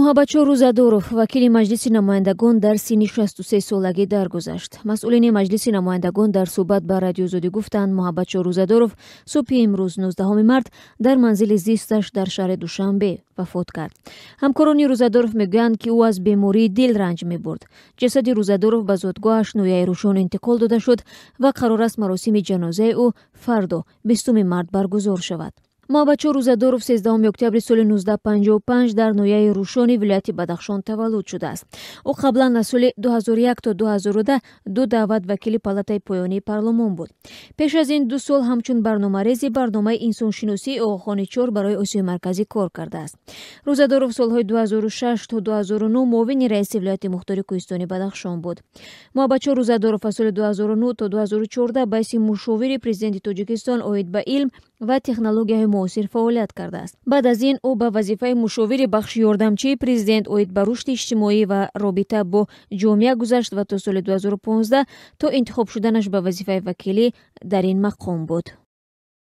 Муҳаббатшоҳ Рӯзадоров, вакили Маҷлиси намояндагон, дар синни 63 солагӣ даргузашт. Масъулини Маҷлиси намояндагон дар суҳбат ба Радиои Озодӣ гуфтанд, Муҳаббатшоҳ Рӯзадоров субҳи имрӯз, 19 март, дар манзили зисташ дар шаҳри Душанбе вафот кард. Ҳамкорони Рӯзадоров мегӯянд, ки ӯ аз бемории дил ранҷ мебурд. Ҷасади Рӯзадоров ба зодгоҳаш, ноҳияи Рӯшон, интиқол дода шуд ва қарор аст маросими ҷанозаи ӯ фардо, 20 март, баргузор шавад. Муҳаббатшоҳ Рӯзадоров 13 октябри соли 1955 дар ноҳияи Рӯшони вилояти Бадахшон таваллуд шудааст. Ӯ қаблан аз соли 2001 то 2010 ду даъват вакили палатаи поёнии парлумон буд. Пеш аз ин 2 сол ҳамчун барномарези барномаи инсоншиносии Оғохони чор барои Осиёи Марказӣ кор кардааст. Рӯзадоров солҳои 2006 то 2009 муовини раиси вилояти мухтори Кӯҳистони Бадахшон буд. Муҳаббатшоҳ Рӯзадоров аз соли 2009 то 2014 ба ҳайси мушовири президенти Тоҷикистон оид ба илм ва технологияҳои муосир фаъолият кардааст. Баъд аз ин ӯ ба вазифаи мушовири бахши ёрдамчии президент оид ба рушди иҷтимоӣ ва робита бо ҷомеа гузашт ва то соли 2015, то интихоб шуданаш ба вазифаи вакилӣ, дар ин мақом буд.